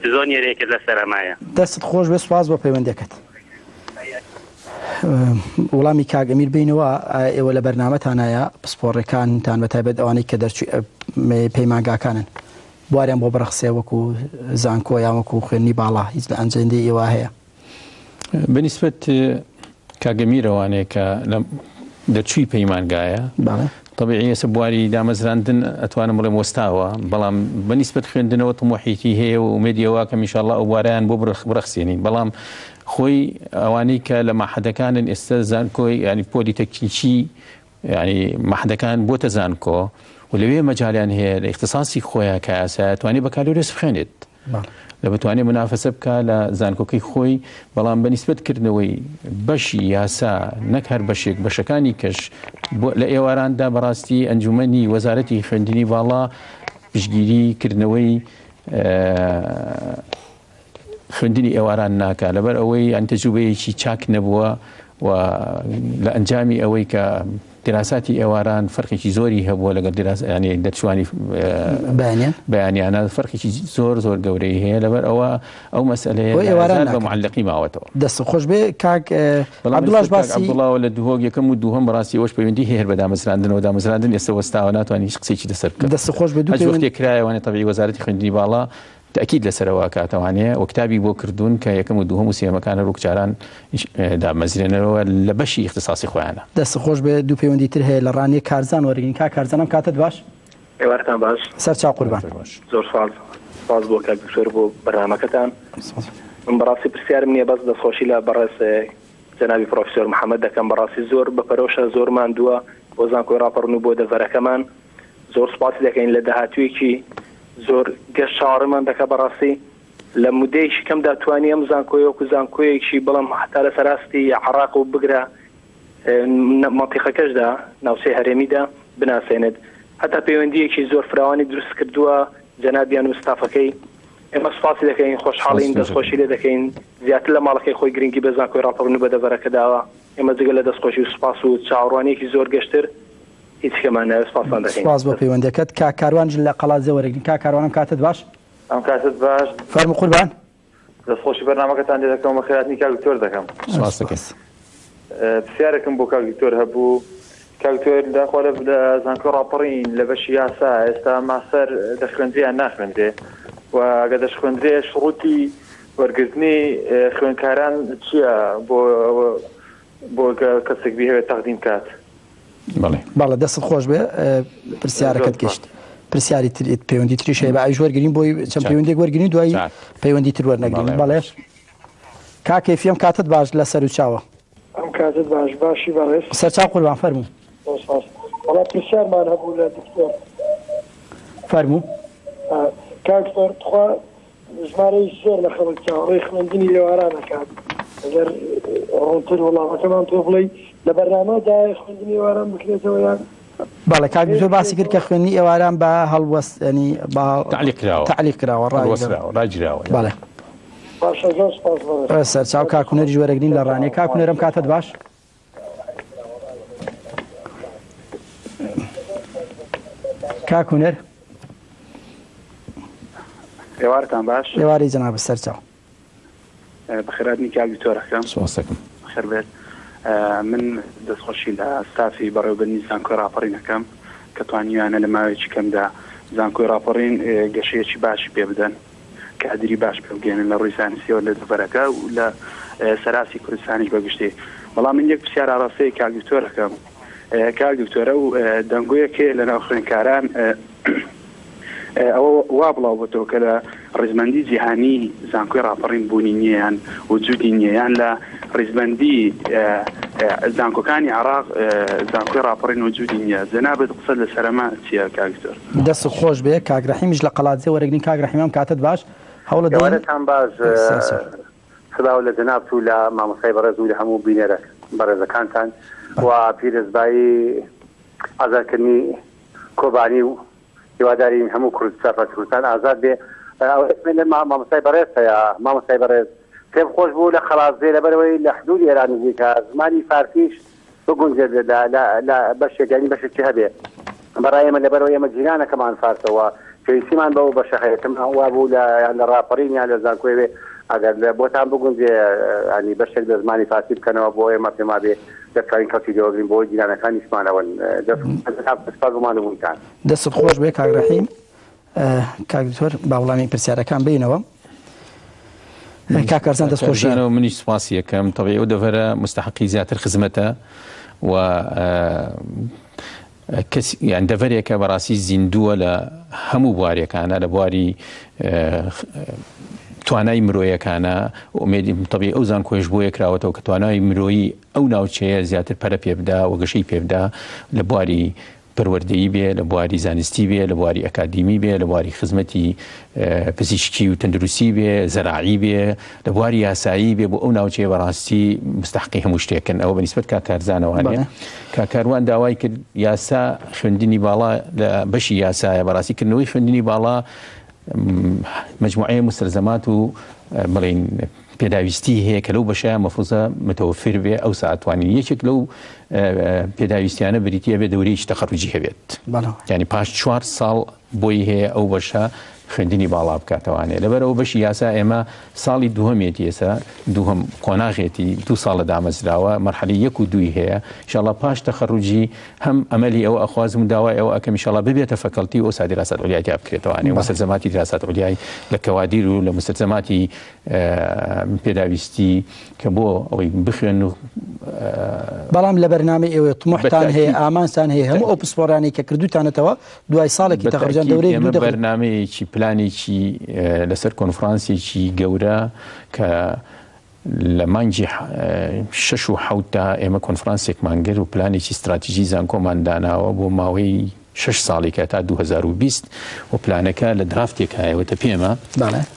چ زانیاریەکت لەسەر ئەمەیە؟ دەستت خۆش بێت سوپاس بۆ پەیوەندیەکەت. وڵامی کاک ئەمیر بینەوە ئێوە لە بەرنامەتانایە پسپۆڕەکانتان بە تایبەت ئەوانەی کە دەرچووی پەیمانگاکانن بواریان بۆ بڕەخسێ وەکو زانکۆ یان وەکو خوێندنی باڵا هیچ لە ئەنجەندەی ئێوە هەیە؟ بەنیسبەت کاک ئەمیر ئەوانەیە کە لە دەرچووی پەیمانگایە طبیعی ئێستا بواری دامەزراندن ئەتوانم بڵێم وەستاوە بەڵام بەنیسبەت خوێندنەوە طموحێکی هەیە و ئومێدی ئەوە کەم ئینشاءاللە ئەو بوارەیان بۆ بڕەخسێنین بەڵام خۆی ئەوانەی کە لە مەحەدەکانن ئێستا زانکۆی ینی پۆلی تەکنیکی ینی مەحەدەکان بۆتە زانکۆ و لەوێ مەجالیان هەیە لە ئیختیساسی خۆیان کە یاسایە توانێت بەکالۆریۆس بخوێنێت لە بتوانێت منافەسە بکا لە زانکۆکەی خۆی، بەڵام بە نیسبەت کردنەوەی بەشی یاسا نەک هەر بەشێک بەشەکانی کەش لە ئێواراندا بەڕاستی ئەنجومەنی وەزارەتی خوێندنی باڵا پشتگیری کردنەوەی خوێندنی ئێواران ناکا لەبەر ئەوەی یان تەجروبەیەکی چاک نەبووە و لە ئەنجامی ئەوەی کە دیراساتی ئێواران فەرقێکی زۆری هەبووە لەگەڵ دیراس ینی دەرچوانی بەیانیان بەیانیانە فەرقێکی زۆر زۆر گەورەی هەیە لەبەر ئەوە ئەو مەسئلەیە بۆ ئێواران بە ناکرێت. معلقی ماوەتەوە. دەست خۆش بێ کاک بەڵام عەبدوڵاش ئێستا کاک باسی عەبدوڵاوە لە دهۆک یەکەم و دووهەم بەڕاستی ئەوەش پەیوەندی هەیە هەر بە دامەزراندنەوە دامەزراندن ئێستا وەستاوە ناتوانین هیچ قسەیەکی لەسەر بکەم دەست خۆش بێ دوو هەچ پەیوەند وەختێک کرایەوانێ تەبعی وەزارەتی خوێندنی باڵا تەئکید لەسەر ئەوە ئەکاتەوانێ و کتابی بۆ کردوون کە یەکەم و دووهەم و سێیەمەکان هەر وەک جاران دابمەزرێنەوە لە بەشی ئیختیساسی خۆیانا. دەست خۆش بێ دوو پەیوەندی تر هەیە لە ڕانیە کارزان وەرگرین کاک کارزان ئەم کاتەت باش. ئێوارتان باش. سەر چاو قوربان. زۆر سوپاس سوپاس بۆ کاک دکتۆر بۆ بەرنامەکەتان. من بەڕاستی پرسیارم نییە بەس دەستخۆشی لە بەڕێز جەنابی پڕۆفیسۆر محەمەد دەکەم بەڕاستی زۆر بەپەرۆشە زۆر ماندووە بۆ زانکۆی ڕاپەڕن و بۆ دەڤەرەکەمان زۆر سوپاسی دەکەین لە داهاتوویەکی زۆر گەش چاوەڕێمان دەکا بەڕاستی لە مودەیەکی کەمدا توانی ئەم زانکۆیە وەکو زانکۆیەکی بڵێم هەتا لەسەر ئاستی عێڕاق و بگرە مەنتیقەکەشدا، ناوچەی هەرێمیدا بناسێنێت. هەتا پەیوەندییەکی زۆر فراوانی دروست کردووە جەنابیان و ستافەکەی. ئێمە سوپاسی دەکەین، خۆشحاڵین، دەستخۆشی لێ دەکەین. زیاتر لە ماڵەکەی خۆی گرنگی بە زانکۆی ڕاپەڕین و بە دەڤەرەکە داوە. ئێمە جگە لە دەستخۆشی و سوپاس و چاوەڕوانییەکی زۆر گەشتر هیچ پێمان ناوێت. سوپاستان دەکەین. سوپاس بۆ پەیوەندییەکەت. کاک کاروانیش لە قەڵادزێ وەرەگرین. کاک کاروان ئەم کاتەت باش. ئەم کاتەت باش. فەرموو قوربان. دەستخۆشی بەرنامەکەتان لێ دەکەم و بەخێرهاتنی کاک دکتۆر دەکەم. سپاس دەکەم. پرسیارێکم بۆ کاک دکتۆر هەبوو. کاک دکتۆر داخوا لە زانکۆی ڕاپەڕین لە بەشی یاسا ئێستا ماستەر دەخوێندرێ یان ناخوێندرێ و ئەگەر دەشخوێندرێ شروتی وەرگرتنی خوێندکاران چییە بۆ بۆ کەسێک بیهەوێت تەقدیم کات؟ بەڵێ. بەڵێ دەستت خۆش بێ پرسیارەکەت گەشت. پرسیاری تر پەیوەندی تریش هەیە بە ئەویش وەرگین بۆی چەند پەیوەندێک وەرگین دوای پەیوەندی تر وەرنەگرین بەڵێ کاک کەیفی ئەم کاتت باش لە سەر و چاوە. ئەم کاتت باش باشی بەڕێز. سەرچاو قوربان فەرموو. زۆر سپاس. وەڵا پرسیارمان هەبوو لە دکتۆر. فەرموو. کاک دکتۆر تخوا ژمارەی زۆر لە خەڵک چاوەڕێی خوێندنی ئێواران ئەکات ئەگەر ڕوونتر وەڵامەکەمان پێ بڵێی لە بەرنامە دایە خوێندنی ئێواران بکرێتەوە یان؟ بەڵێ کاک دکتۆر باسی کرد کە خوێندنی ئێواران بە هەڵوەست ینی بە تعلیق کراوە تعلیق کراوە ڕاگیراوە ڕاگیراوە بەڵێ باشە زۆر سپاس بەڕێز سەرچاو کاک هونەریش وەرەگرین لە ڕانیە کاک هونەرم کاتت باش کاک هونەر ئێوارتان باش ئێوارەی جەنابت سەرچاو. بەخێرهاتنی کاک دکتۆر ئەکەم. سوپاس دەکەم. بەخێر بێت. من دەستخۆشی لە ستافی بەڕێوەبردنی زانکۆی ڕاپەڕین ئەکەم کە توانیویانە لە ماوەیەکی کەمدا زانکۆی ڕاپەڕین گەشەیەکی باشی پێ بدەن. کادری باش پێ بگەیەنن لە ڕووی زانستیەوە لە دەڤەرەکە و لە سەراسی کوردستانیش بە گشتی. بەڵام من یەک پرسیار ئاڕاستەی کاک دکتۆر ئەکەم. کاک دکتۆر ئەو دەنگۆیەک هەیە لەناو خوێندکاران ئەوە وا بڵاو بۆتەوە کە لە ڕیزبەندی جیهانی زانکۆی ڕاپەڕین بوونی نییە یان وجودی نییە یان لە ڕیزبەندی زانکۆکانی عێراق زانکۆی ڕاپەڕین وجودی نییە جەنابت قسەت لەسەر ئەمە چییە کاک دکتۆر؟ دەستت خۆش بێ کاک رەحیمیش لە قەڵادزێ وەرەگرین کاک رەحیم ئەم کاتەت باش هەوڵە دەین ئێوارەتان باش سەرچاو. سڵاو لە جەنابت و لە مامۆستای بەڕێز و لە هەموو بینەرە بەڕێزەکانتان و پیرۆزبایی ئازادکردنی کۆبانی و هیوادارین هەموو کوردستان کوردستان ئازاد بێ ئەوەی لە مامۆستای بەڕێز هەیە مامۆستای بەڕێز پێم خۆش بوو لە قەڵادزێ لەبەرەوەی لە حدود ئێران نزیکە زمانی فارسیش بگونجێت لە لە لە بەشێک یانی بەشێکی هەبێ بەڕای ئێمە لەبەرەوەی ئێمە جیرانەکەمان فارسەوە پێویستیمان بەو بەشە هەیە کەم وابوو لە یان لە ڕاپەڕین یان لە زانکۆی بێ ئەگەر لە بۆتان بگونجێ ینی بەشێک لە زمانی فارسی بکەنەوە بۆ ئێمە پێم وابێ دەتوانین کەڵکی لێ وەگرین بۆ جیرانەکانیشمانەوەن دەست سپاس بۆ ماندووبوونتان. دەستت خۆش بێ کاک ڕەحیم. کاک دکتۆر با وڵامی پرسیارەکان بینەوە. کاک کارزان دەست خۆشی. کارزانەوە منیش سپاسی یەکەم تەبعی ئەو دەڤەرە مستحقی زیاتر خزمەتە و کەس یان دەڤەرێکە بەڕاستی زیندووە لە هەموو بوارەکانە لە بواری توانای مرۆیەکانە ئومێدی تەبی ئەو زانکۆیش بۆیە کراوەتەوە کە توانای مرۆیی ئەو ناوچەیە زیاتر پەرە پێبدا و گەشەی پێبدا لە بواری پەروەردەیی بێ، لە بواری زانستی بێ، لە بواری ئەکادیمی بێ، لە بواری خزمەتی پزیشکی و تەندروستی بێ، زەراعی بێ، لە بواری یاسایی بێ، بۆ ئەو ناوچەیە بەڕاستی مستحقی هەموو شتێکن. ئەوە بە نیسبەت کاک کارزانەوانێ. کاک کاروان داوای کرد یاسا خوێندنی باڵا لە بەشی یاسایە، بەڕاستی کردنەوەی خوێندنی باڵا مەجموعەیە مستلزمات و بڵێین پێداویستی هەیە کە لەو بەشەیا مەفروزە متوفر بێ ئەوسا ئەتوانین یەکێک لەو پێداویستیانە بریتیە بێ دەورەیەکی تەخەروجی هەبێت یعنی پاش چوار ساڵ بۆی هەیە ئەو بەشە خوێندنی باڵا بکاتەوانێ لەبەرەوە بەشی یاسا ئێمە ساڵی دووهەمێتی ئێستا دووهەم قۆناغێتی دوو ساڵە دامەزراوە مەرحەلی یەک و دووی هەیە ئینشاڵڵا پاش تەخەروجی هەم ئەمەلی ئەوە ئەخوازم و داوای ئەوە ئەکەم ئینشاڵڵا ببێتە فەکەڵتی و ئەوسا دیراسات عولیای تیا بکرێتەوانێ و مستلزماتی دیراسات عولیای لە کەوادیر و لە مستلزماتی پێداویستی کە بۆ ئەوەی بخوێن و بەڵام لە بەرنامەی ئێوەی طموحتان هەیە ئامانجتان هەیە هەموو ئەو پسپۆرانەی کە کردوتانەتەوە دوای ساڵێکی تەخەروجان دەورەیەک دوو دەخ بەرنامەیەکی پلانێکی لەسەر کۆنفرانسێکی گەورە کە لە مانگی شەش و حەوتدا ئێمە کۆنفرانسێکمان گرت و پلانێکی ستراتیژی زانکۆمان داناوە بۆ ماوەی. شەش ساڵی کە تا 2020 و پلانەکە لە draft ێکایە وتە پێمە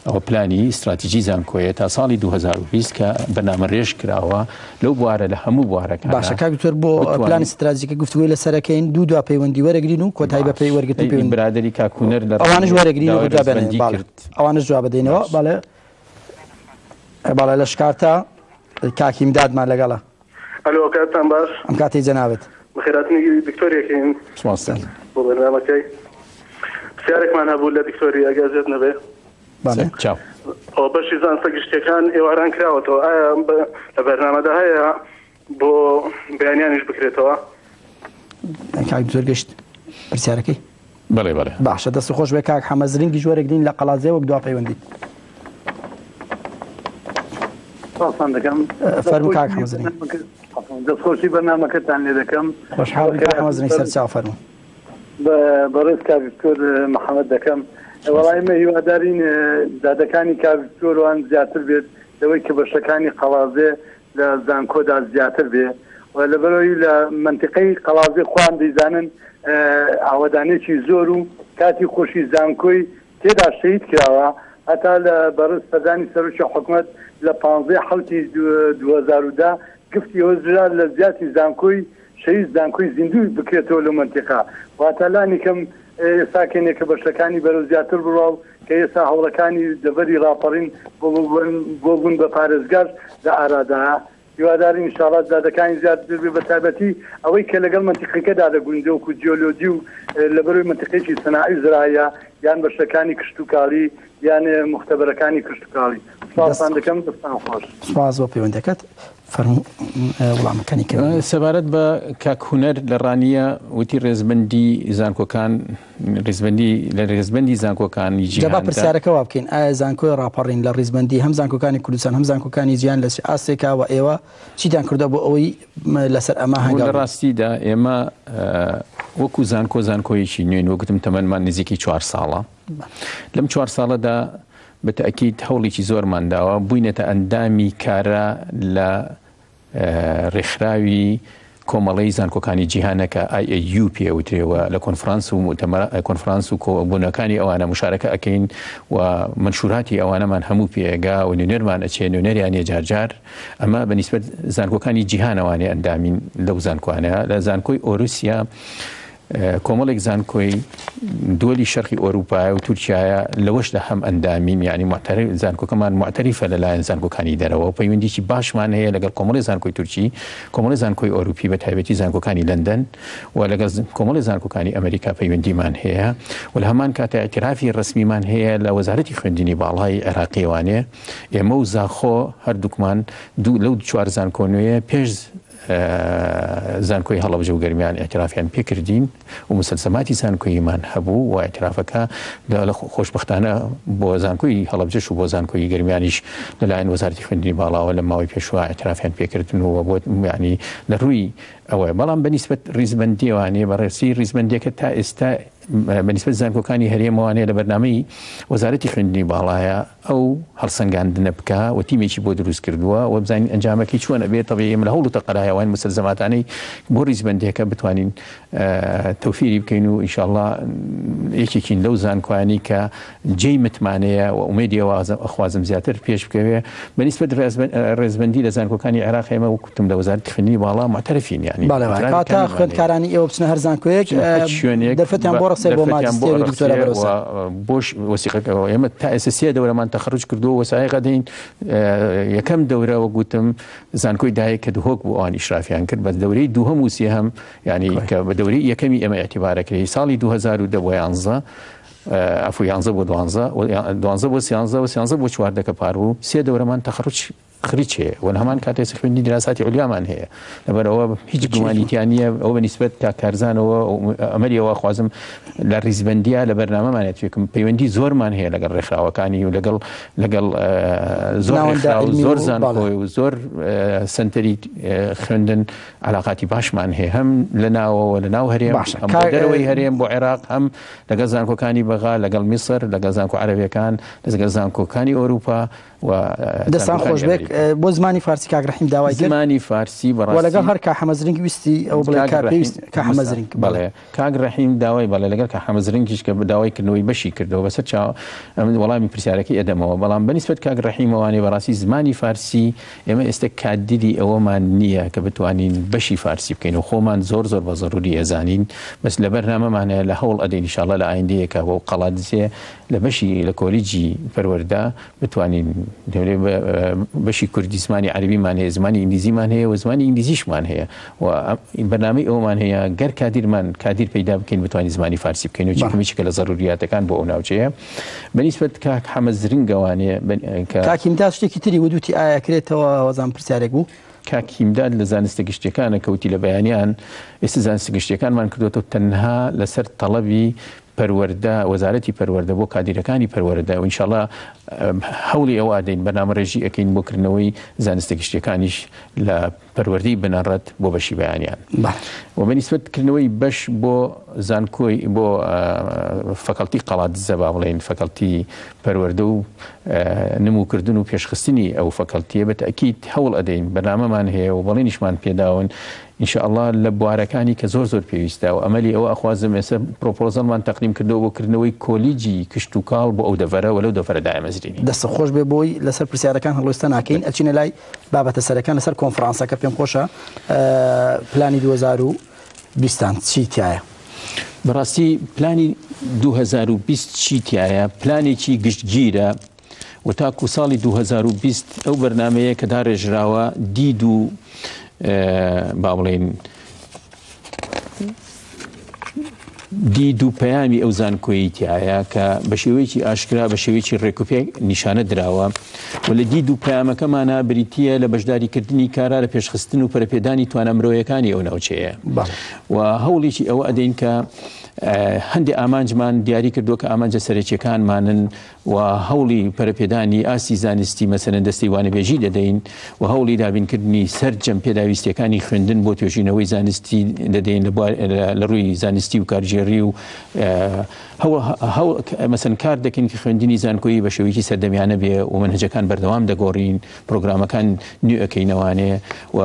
ئەوە پلانی استراتیجی زانکۆیە تا ساڵی 2020 کە بەرنامە رێژ کراوە لەو بوارە لە هەموو بوارەکان. باشە کاک دکتۆر بۆ پلانی ستراتیجیەکە گفتوگۆی لەسەرەکەین دوو دوا پەیوەندی وەرەگرین و کۆتایی بە پەی وەرگرتنی پەیوەندی برادەری کاک هونەر لە ئەوانش وەرەگرین و جواب ئەوانش جواب بدەینەوە بەڵێ بەڵێ لە شکارتە کاک هیمدادمان لەگەڵە. ئەلۆ کاتتان باش. ئەم کاتەی جەنابت. بەخێرهاتنی دکتۆر یەکەین سپاس بۆ بەرنامەکەی. پرسیارێکمان هەبوو لە دکتۆری ئەگەر ئەزیەت نەبێ. بەڵێ. چاو. ئەوە بەشی زانستە گشتیەکان ئێواران کراوەتەوە ئایا لە بەرنامەدا هەیە بۆ بەیانیانیش بکرێتەوە؟ کاک دکتۆر گەشت پرسیارەکەی. بەڵێ بەڵێ. باشە دەست خۆش بێ کاک حەمە زرنگیش وەرەگرین لە قەڵادزێ وەک دوا پەیوەندی. سپاستان دەکەم. فەرموو کاک حەمە زرنگ. دەستخۆشی بەرنامەکەتان لێ دەکەم. خۆشحاڵم کاک حەمە زرنگ سەرچاو فەرموو. بەڕێز کاک دکتۆر محەمەد دەکەم. وەڵا ئێمە هیوادارین زادەکانی کاک دکتۆر وان زیاتر بێت لەوەی کە بەشەکانی قەڵازێ لە زانکۆدا زیاتر بێ و لەبەرئەوەی لە مەنتیقەی قەڵازێ خۆیان دەیزانن ئاوەدانێکی زۆر و کاتی خۆشی زانکۆی تێدا شەهید کراوە هەتا لە بەڕێز سەردانی سەرۆکی حکومەت لە پانزەی حەوتی 2010 گفتی ئەوە درا لە زیاتی زانکۆی شەهید زانکۆی زیندوو بکرێتەوە لەو مەنتیقە واتە لانی کەم ئێستا کەنێکە بەشەکانی بەرەو زیاتر بڕوا و کە ئێستا هەوڵەکانی دەڤەری ڕاپەڕین بۆ بۆ بوون بە پارێزگاش لە ئارادایە هیوادارین ئینشاڵا جادەکانی زیاتر بێ بە تایبەتی ئەوەی کە لەگەڵ مەنتیقەکەدا دەگونجێ وەکو جیۆلۆجی و لەبەرەوەی مەنتیقەیەکی سەناعی و زراعیە یان بەشەکانی کشتوکاڵی یان موختەبەرەکانی کشتوکاڵی. سوپاستان دەکەم دەستان خۆش. سوپاس بۆ پەیوەندەکەت. فەرموو وڵامەکانی کە. سەبارەت بە کاک هونەر لە ڕانیە وتی ڕێزبەندی زانکۆکان ڕیزبەندی لە ڕیزبەندی زانکۆکانی جیهاندا. جا با پرسیارەکە وا بکەین، ئایا زانکۆی ڕاپەڕین لە ڕیزبەندی هەم زانکۆکانی کوردستان هەم زانکۆکانی جیهان لە چ ئاستێکە و ئێوە چیتان کردووە بۆ ئەوەی لەسەر ئەمە هەنگاو لە ڕاستیدا ئێمە وەکو زانکۆ زانکۆیەکی نوێین، وەک گوتم تەمەنمان نزیکەی چوار ساڵە. لەم چوار ساڵەدا بە تەئکید هەوڵێکی زۆرمان داوە، بووینەتە ئەندامی کارا لە ڕێکخراوی کۆمەڵەی زانکۆکانی جیهانە کە IAU پێ ئەوترێ و لە کۆنفرانس و موئتەمەر کۆنفرانس و کۆبوونەکانی ئەوانە مشارەکە ئەکەین و مەنشوراتی ئەوانەمان هەموو پێ ئەگا و نوێنەرمان ئەچێ نوێنەریان یە جار جار ئەمە بە نیسبەت زانکۆکانی جیهانەوانێ ئەندامین لەو زانکۆانە لە زانکۆی ئۆروسیا کۆمەڵێک زانکۆی دووەلی شەرقی ئۆروپایە و تورکیایە لەوەشدا هەم ئەندامین یانی موعتەرف زانکۆکەمان موعتەریفە لەلایەن زانکۆکانی دەرەوە و پەیوەندیی باشمان هەیە لەگەڵ کۆمەڵی زانکۆی تورکی کۆمەڵی زانکۆی ئۆروپی بە تایبەتی زانکۆکانی لەندەن و لەگەڵ کۆمەڵی زانکۆکانی ئەمریکا پەیوەندیمان هەیە و لە هەمان کاتە ئیعترافی ڕەسمیمان هەیە لە وەزارەتی خوێندنی باڵای عێراقیەوانێ ئێمە و زاخۆ هەردووکمان دوو لەو چوار زانکۆ نوێیە پێش زانکۆی هەڵەبجە و گەرمیان ئیعترافیان پێکردین و موسەلسەماتی زانکۆییمان هەبوو و ئیعترافەکە لە خۆشبەختانە بۆ زانکۆی هەڵەبجەش و بۆ زانکۆی گەرمیانیش لەلایەن وەزارەتی خوێندنی باڵاوە لە ماوەی پێشوە ئیعترافیان پێکردن و بۆ یعنی لە ڕووی ئەوەیە بەڵام بە نیسبەت ڕیزبەندیەوانێ بەڕێسی ڕیزبەندیەکە تا ئێستا بە نیسبەت زانکۆکانی هەرێمەوانێ لە بەرنامەی وەزارەتی خوێندنی باڵایە ئەو هەڵسەنگاندنە بکا و تیمێکی بۆ دروست کردووە و بزانین ئەنجامەکەی چۆن ئەبێ تەبعی ئێمە لە هەوڵ و تەقەلای ئەوین مستەلزەماتانەی بۆ ڕیزبەندیەکە بتوانین تەوفیری بکەین و ئینشاڵڵا یەکێکین لەو زانکۆیانەی کە جێی متمانەیە و ئومێدی ئەوە ئەخوازم زیاتر پێش بکەوێ بە نیسبەت ڕێزبەندی لە زانکۆکانی عێراق ئێمە وەک وتم لە وەزارەتی خوێندنی باڵا موعتەرفین یانی بەڵێ وایە کەواتە خوێندکارانی ئێوە بچنە هەر زانکۆیەک هەر شوێنێک دەرفەتیان بۆ ڕەخسێ بۆ ماجستێر و دکتۆرا بەرەو سەر بۆش وەسیقەکەەوە ئێمە تا ئێستا سێ دەورەمان تەخەروج کردووە وەسایقە دەین یەکەم دەورە وەک وتم زانکۆی دایک کە دهۆک بوو ئەوان ئیشرافیان کرد بە دەورەی دووهەم و سێهەم یعنی کە بە دەورەی یەکەمی ئێمە ئیعتیبارەکرێ ساڵی 2010 بۆ 11 عفو 11 بۆ 12 12 بۆ 13 و 13 بۆ 14 کە پار بوو سێ دەورەمان تەخەروج خریچ هەیە و لە هەمان کات ئێستا خوێندنی دراساتی عولیامان هەیە لەبەر ئەوە هیچ گومانی تیا نییە ئەوە بە نیسبەت کاک کارزانەوە ئەمەری ئەوە خوازم لە ڕیزبەندیە لە بەرنامەمان چێکم پەیوەندی زۆرمان هەیە لەگەڵ ڕێکخراوەکانی و لەگەڵ لەگەڵ زۆر ڕێکخراو زۆر زانکۆی و زۆر سنتەری خوێندن علاقاتی باشمان هەیە هەم لە ناوەوە لە ناو هەرێم هەم بۆ دەرەوەی هەرێم بۆ عێراق هەم لەگەڵ زانکۆکانی بەغا لەگەڵ میسر لەگەڵ زانکۆ عەرەبیەکان لەگەڵ زانکۆکانی ئەوروپا و دەستان خۆش بێ. بۆ زمانی فارسی کاک ڕەحیم داوای کرد. زمانی فارسی بەڕاستی. وە لەگەڵ هەر کاک حەمە زرنگ ویستی ئەوە بڵێ کاک کە ڕەحیم پێویست کاک حەمە زرنگ بەڵێ. بەڵێ کاک ڕەحیم داوای بەڵێ لەگەڵ کاک حەمە زرنگیش کە داوای کردنەوەی بەشی کردەوە بەسەر چاو ئەمن وەڵامی پرسیارەکەی ئەدەمەوە بەڵام بەنیسبەت کاک ڕەحیمەوانێ بەڕاستی زمانی فارسی ئێمە ئێستە کادری ئەوەمان نییە کە بتوانین بەشی فارسی بکەین و خۆمان زۆر زۆر بە زەروری ئەزانین بەس لە بەرنامەمان هەیە لە هەوڵ ئەدەین ئیشاڵڵا لە ئایندەیەکا بۆ قەڵادزێ لە بەشی لە کۆلیجی پەروەردە بتوانین بەشی کوردی زمانی عەرەبیمان هەیە زمانی ئینگلیزیمان هەیە و زمانی ئینگلیزیشمان هەیە و بەرنامەی ئەومان هەیە گەر کادیرمان کادیر پەیدا بکەین بتوانین زمانی فارسی بکەین و چیکە لە زەروریاتەکان بۆ ئەو ناوچەیە بەنیسبەت کاک حەمە زرنگەوانێ کە کاک هیمداد شتێکی تری وت وتی ئایا کرێتەوە وەزان پرسیارێک بوو. کاک هیمداد لە زانستە گشتیەکانە کە وتی لە بەیانیان ئێستا زانستە گشتیەکانمان کردۆتەوە تەنها لەسەر تەڵەبی پەروەردە وەزارەتی پەروەردە بۆ کادیرەکانی پەروەردە و ئینشاڵا هەوڵی ئەوە ئەدەین بەرنامە ڕێژی ئەکەین بۆ کردنەوەی زانستە گشتیەکانیش لە پەروەردەی بنەڕەت بۆ بەشی بەیانیان و بە نیسبەت کردنەوەی بەش بۆ زانکۆی بۆ فەکەڵتی قەڵادزە با بڵێین فەکەڵتی پەروەردە و نموکردن و پێشخستنی ئەو فەکەڵتیە بە تەئکید هەوڵ ئەدەین بەرنامەمان هەیە و بەڵێنیشمان پێداون ان شاء اللە لە بوارەکانی کە زۆر زۆر پێویستە و ئەمەلی ئەوە ئەخوازم ئێستا پرۆپۆزەڵمان تەقدیم کردەوە بۆ کردنەوەی کۆلیجی کشتوکاڵ بۆ ئەو دەڤەرە و لەو دەڤەرە دایمەزرێنین. دەستت خۆش بێ بۆی لەسەر پرسیارەکان هەڵوێستە ناکەین ئەچینە لای بابەتە سەرەکان لەسەر کۆنفرانسەکە پێم خۆشە پلانی 2020 تان چی تایە؟ بەڕاستی پلانی 2020 چی تایە پلانێکی گشتگیرە و تاکو ساڵی 2020 ئەو بەرنمەیە کە داڕێژراوە دید و با بڵێین دید و پەیامی ئەو زانکۆیەی تیایە کە بە شێوەیەکی ئاشکرا بە شێوەیەکی ڕێکوپێک نیشانە دراوە و لە دید و پەیامەکەمانە بریتییە لە بەشداریکردنی کارا لە پێشخستن و پەرەپێدانی توانا مرۆیەکانی ئەو ناوچەیە و هەوڵێکی ئەوە ئەدەین کە هەندێک ئامانجمان دیاری کردووە کە ئامانجە سەرەکیەکانمانن و هەوڵی پەرەپێدانی ئاستی زانستی مەسەلەن دەستەی وانەبێژی دەدەین و هەوڵی دابینکردنی سەرجەم پێداویستیەکانی خوێندن بۆ توێژینەوەی زانستی دەدەین لە ڕووی زانستی و کارگێڕی و مەسەن کار دەکەین کە خوێندنی زانکۆیی بە شێوەیەکی سەردەمیانە بێ و مەنهەجەکان بەردەوام دەگۆڕین پرۆگرامەکان نوێ ئەکەینەوانێ و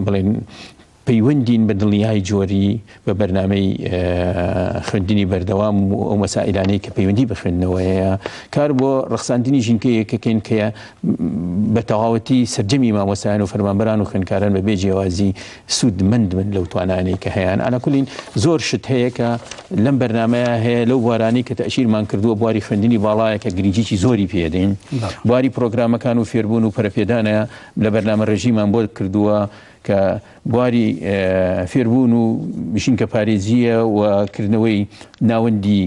بڵێن پەیوەندین بە دڵنیای جۆری بە بەرنامەی خوێندنی بەردەوام و ئەو مەسائیلانەی کە پەیوەندی بە خوێندنەوە هەیە، کار بۆ ڕەخساندنی ژینگەیەکەکەین کە بە تەواوەتی سەرجەمی مامۆستایان و فەرمانبەران و خوێندکاران بە بێ جیاوازی سوودمەند بن لەو توانانەی کە هەیان. عەلا کولین زۆر شت هەیە کە لەم بەرنامەیە هەیە لەو بوارانەی کە تەئشیرمان کردووە بواری خوێندنی باڵایە کە گرنگیی زۆری پێدەین، بواری پرۆگرامەکان و فێربوون و پەرەپێدانە لە بەرنامە ڕێژیمان بۆ کردووە، کە بواری فێربوون و ژینگە پارێزییە و کردنەوەی ناوەندی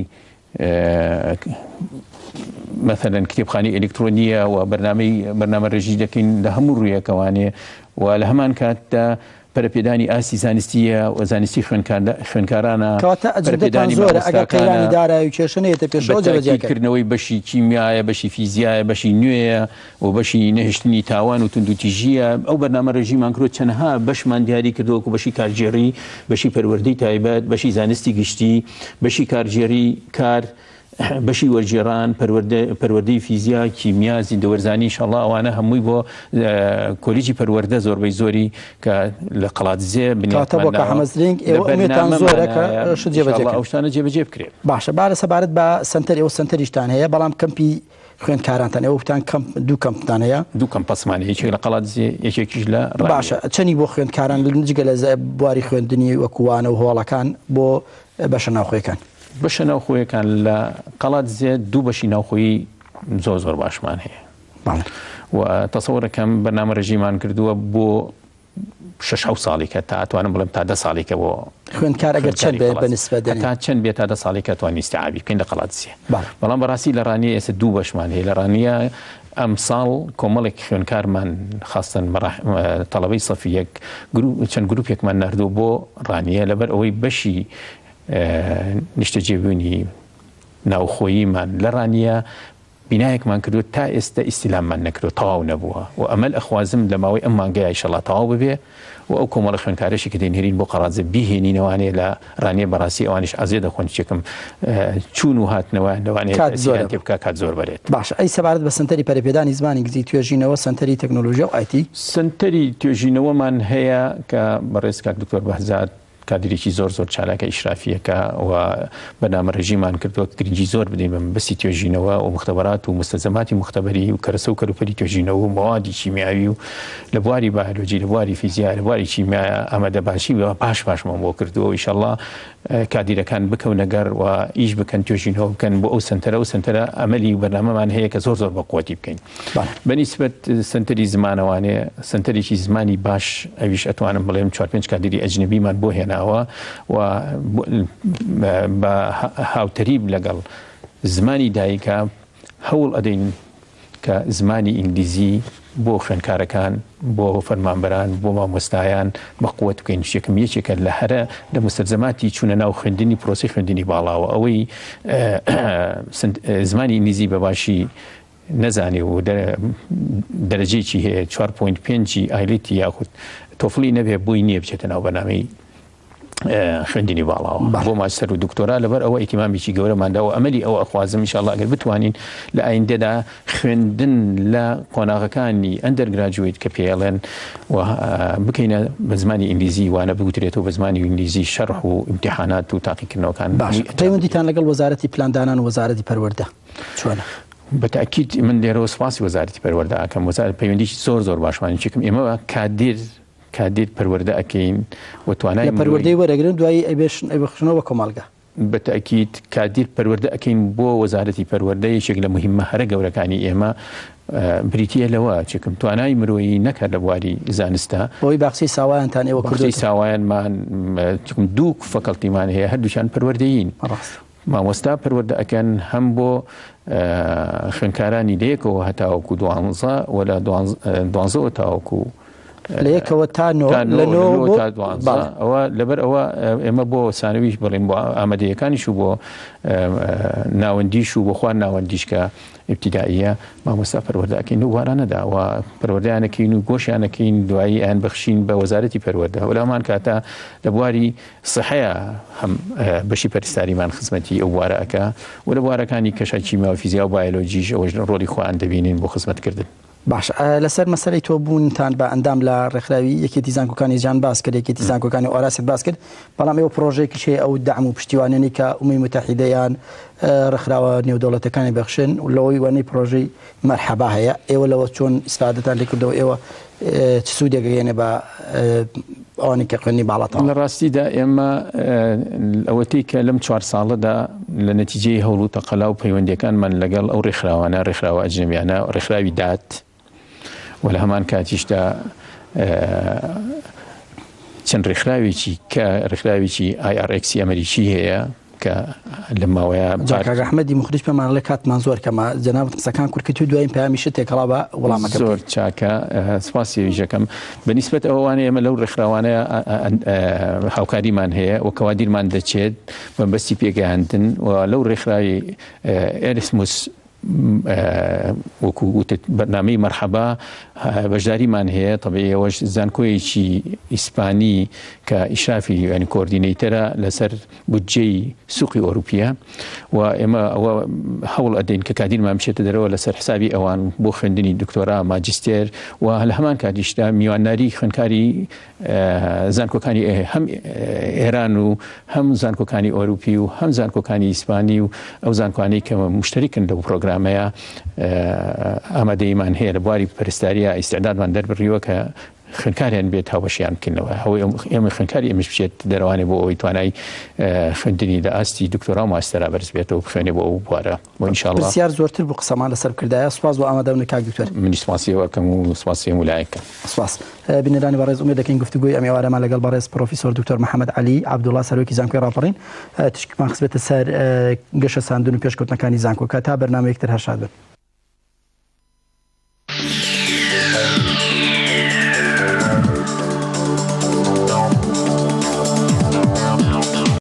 مەثەلەن کتێبخانەی ئەلکترۆنیە و بەرنامەی بەرنامە ڕێژی دەکەین لە هەموو ڕوویەکەوانێ و لە هەمان کاتدا پەرەپێدانی ئاستی زانستیە و زانستی خوێندکارانە کەواتە ئەجندەتان زۆرە ئەگەر قەیرانی دارایی و کێشە نەیەتە پێشەوە جێبەجێ بەتاکید کردنەوەی بەشی کیمیایە بەشی فیزیایە بەشی نوێیە و بەشی نەهێشتنی تاوان و توندوتیژییە، ئەو بەرنامە ڕێژیمان کردووە چەندها بەشمان دیاری کردووە وەکو بەشی کارگێڕی، بەشی پەروەردەی تایبەت، بەشی زانستی گشتی، بەشی کارگێڕی کار، بەشی وەرگێڕان، پەروەردە، پەروەردەی فیزیا، کیمیا، زیندەوەرزانی، ئینشاڵڵا ئەوانە هەمووی بۆ کۆلیجی پەروەردە زۆربەی زۆری کە لە قەڵادزێ کەواتە بنیاتمان بۆ کاک ناوە حەمە زرینگ لە ئێوە ئومێدتان زۆرە کە بەرنامەمانایە شت جێبەجێ ئینشاڵڵا کەن. ئەو شتانە جێبەجێ بکرێ. باشە با سەبارەت بە سەنتەر ئێوە سەنتەریشتان هەیە بەڵام کەمپی خوێندکارانتان ئێوە وتان کەمپ دوو کەمپتان هەیە؟ دوو کەمپەسمان هەیە یەکێک لە قەڵادزێ یەکێکیش لە ڕانیە. باشە چەنی بۆ خوێندکاران جگە لە بواری خوێندنی وەکو وانە و هۆڵەکان بۆ بەشە ناوخۆیەکان؟ بەشە ناوخۆیەکان لە قەڵادزێ دوو بەشی ناوخۆیی زۆر زۆر باشمان هەیە و تەسەورەکەم بەرنامە ڕێژیمان کردووە بۆ شەش حەوت ساڵی کە تا ئەتوانم بڵێم تا دە ساڵی کە بۆ خوێندکار ئەگەر چەند بێ بە نسبەت دەنێ هەتا چەند بێ تا دە ساڵی کە توانین ئیستیعابی بکەین لە قەڵادزێ بەڵام بەڕاستی لە ڕانیە ئێستا دوو بەشمان هەیە لە ڕانیە ئەمساڵ کۆمەڵێک خوێندکارمان خاستن تەڵەبەی سەفی یەک چەند گروپێکمان ناردووە بۆ ڕانیە لەبەر ئەوەی بەشی نیشتەجێبوونی ناوخۆییمان لە ڕانیە. بینایەکمان کردووە تا ئێستە ئیستیلاممان نەکردووە تەواو نەبووە و ئەمەل ئەخوازم لە ماوەی ئەم مانگەیا ئیشەڵا تەواو ببێ و ئەو کۆمەڵە خوێندکارەشی کە دەینێرین بۆ قەڵادزە بیهێنینەوانێ لە ڕانیە بەڕاستی ئەوانیش عەزێت دەخۆن چێکم چوون و هاتنەوەیان لەوانەیە کات زۆرە تەئسیریان تێ بکا کات زۆر بەرێت. باشە ئەی سەبارەت بە سەنتەری پەرەپێدانی زمانی ئینگلیزی توێژینەوە سەنتەری تەکنۆلۆژیا و ئایتی؟ سەنتەری توێژینەوەمان هەیە کە بەڕێز کاک دکتۆر بەهزاد کادیرێکی زۆر زۆر چالاکە ئیشرافیەکە و بەرنامەڕێژیمان کردووە گرنگی زۆر بدەین بە مەبەستی توێژینەوە و موختەبەرات و موستەلزەماتی موختەبەری و کەرەسە و کەلوپەلی توێژینەوە و مەوادی کیمیاوی و لە بواری بایۆلۆجی لە بواری فیزیا لە بواری کیمیا ئامادەباشی باش باشمان بۆ کردووە و ئیشەڵا کادیرەکان بکەونە گەڕ و ئیش بکەن توێژینەوە بکەن بۆ ئەو سەنتەرە ئەو سەنتەرە ئەمەلی و بەرنامەمان هەیە کە زۆر زۆر بە قوتی بکەین. بە نیسبەت سەنتەری زمانەوانێ سەنتەرێکی زمانی باش ئەویش ئەتوانم بڵێم چوار پێنج کادیری ئەجنەبیمان بۆ هێناوە و بە هاوتەریب لەگەڵ زمانی دایکە هەوڵ ئەدەین کە زمانی ئینگلیزی بۆ خوێندکارەکان بۆ فەرمانبەران بۆ مامۆستایان بە قوت بکەین شتێکم یەکێکە لە هەرە لە مستەلزەماتی چوونە ناو خوێندنی پرۆسی خوێندنی باڵاوە ئەوەی زمانی ئینگلیزی بە باشی نەزانێ و دەرەجەیەکی هەیە 4.5 ئایلتی یاخود تۆفڵی نەبێ بۆی نییە بچێتە ناو بەرنامەی خوێندنی باڵاوە بۆ ماستەر و دکتۆرا لەبەر ئەوە ئیتیمامێکی گەورەماندا و ئەمەلی ئەوە ئەخوازم ئینشاءاللە ئەگەر بتوانین لە ئایندەدا خوێندن لە قۆناغەکانی undergraduate کە پێڵێن و بکەینە بە زمانی ئینگلیزی وانە بگوترێتەوە بە زمانی ئینگلیزی شەرح و ئیمتیحانات و تاقیکردنەوەکان باش پەیوەندیتان لەگەڵ وەزارەتی پلاندانان و وەزارەتی پەروەردە چۆنە؟ بە تەئکید من لێرەوە سوپاسی وەزارەتی پەروەردە ئەکەم وەزارەت پەیوەندیی زۆر زۆر باشمان چیکم ئێمە کادیر کادیر پەروەردە ئەکەین و توانای لە پەروەردەی وەرەگرن دوایی ئەیبێشن ئەیبەخشنەوە بە کۆمەڵگە. بە تەئکید کادیر پەروەردە ئەکەین بۆ وەزارەتی پەروەردە یەکێک لە موهیمە هەرە گەورەکانی ئێمە بریتییە لەوە چکم توانای مرۆیی نەک هەر لە بواری زانستە بەوەی باخچەی ساوایانتان ئێوە کردووە باخچەی ساوایانمان چکم دوو فەکەڵتیمان هەیە هەردووکیان پەروەردەیین ڕاستە. مامۆستا پەروەردە ئەکەن هەم بۆ خوێندکارانی لە یەکەوە هەتاوەکو دوانزە و لە دوانزەوە تاوەکو لە یەکەوە تا نۆ لە نۆ تا دوانزە ئەوە لەبەر ئەوە ئێمە بۆ سانەویش بڵێن بۆ ئامادەیەکانیش و بۆ ناوەندیش و بۆ خوار ناوەندیش کە ئیبتیدائیە مامۆستا پەروەردە ئەکەین لەو بوارانەدا و پەروەردەیان ئەکەین و گۆشیان ئەکەین دوایی ئەیان بەخشین بە وەزارەتی پەروەردە و لە هەمان کاتا لە بواری سحەیە هەم بەشی پەرستاریمان خزمەتی ئەو بوارە ئەکا و لە بوارەکانی کەشا کیمیا و فیزیا و بایۆلۆجیش ئەوەش ڕۆڵی خۆیان دەبینین بۆ خزمەتکردن. باشە لەسەر مەسەلەی تۆ بوونتان بە ئەندام لە ڕێکخراوی یەکێتی زانکۆکانی جیهان باس کرد یەکێتی زانکۆکانی ئۆراست باس کرد بەڵام ئێوە پرۆژەیەکیش هەیە ئەو دەعم و پشتیوانیانەی کە ئومەی موتەحیدە یان ڕێکخراوە نێودەوڵەتەکانی بەخشن و لەوەی وانەی پرۆژەی مەرحەبا هەیە ئێوە لەوە چۆن ئیسفادەتان لێ کردەوە ئێوە چ سوودێک گەیەنێ بە ئەوانەی کە خوێندنی باڵا تەواو لە ڕاستیدا ئێمە ئەوەتەی کە لەم چوار ساڵەدا لە نەتیجەی هەوڵ و تەقەلا و پەیوەندیەکانمان لەگەڵ ئەو ڕێکخراوانە ڕێکخراوە ئەجنەبیانە ڕێکخراوی داد و لە هەمان کاتیشدا چەند ڕێکخراوێکی کە ڕێکخراوێکی IRX ئەمریکی هەیە کە لەم ماوەیە جا کاک ئەحمەدی موخریج پێمان ئەڵێ کاتمان زۆر کەمە جەنابت قسەکان کورت کرد و دوایین پەیامیشت تێکەڵا بە وڵامەکە زۆر چاکە سپاسی ئەویش ئەکەم بە نیسبەت ئەوانە ئێمە لەو ڕێکخراوانە هاوکاریمان هەیە و کەوادیرمان دەچێت بە مەبەستی پێگەیاندن و لەو ڕێکخراوی ئێرسموس وەکو وتت بەرنامەی مەرحەبا بەشداریمان هەیە تەبعی ئەوەش زانکۆیەکی ئیسپانی کە ئیشرافی یعنی کۆردینەیتەرە لەسەر بودجەی سوقی ئەوروپیە و ئێمە ئەوە هەوڵ ئەدەین کە کادیرمان بچێتە دەرەوە لەسەر حسابی ئەوان بۆ خوێندنی دکتۆرا ماجستێر و لە هەمان کاتیشدا میوانداری خوێندکاری زانکۆکانی هەم ئێران و هەم زانکۆکانی ئەوروپی و هەم زانکۆکانی ئیسپانی و ئەو زانکۆانەی کە مشتەریکن لەو پرۆگرامەیە ئامادەیمان هەیە لە بواری پەرستاریە ئیسعدادمان دەربڕیوە کە خوێندکاریان بێت هاوبەشیان بکەینەوە ئەوەی ئێمە خوێندکاری ئێمەش بچێت دەرەوانێ بۆ ئەوەی توانای خوێندنی لە ئاستی دکتۆرا و ماستەرا بەرز بێتەوە بخوێنێ بۆ ئەو بوارە و ان شاء الله پرسیار زۆرتر بوو قسەمان لەسەر بکردایە سوپاس بۆ ئامادەبوونت کاک دکتۆر. منیش سوپاسی ئێوە ئەکەم و سوپاسی هەموو لایەک کەم. سوپاس. بینەرانی بەڕێز ئومێد دەکەین گفتوگۆی ئەم ئێوارەمان لەگەڵ بەڕێز پڕۆفیسۆر دکتۆر محەمەد عەلی عەبدوڵا سەرۆکی زانکۆی ڕاپەڕین تیشکمان خستبێتە سەر گەشەسەندن و پێشکەوتنەکانی زانکۆکە تا بەرنامەیەک تر هەر شاد بن.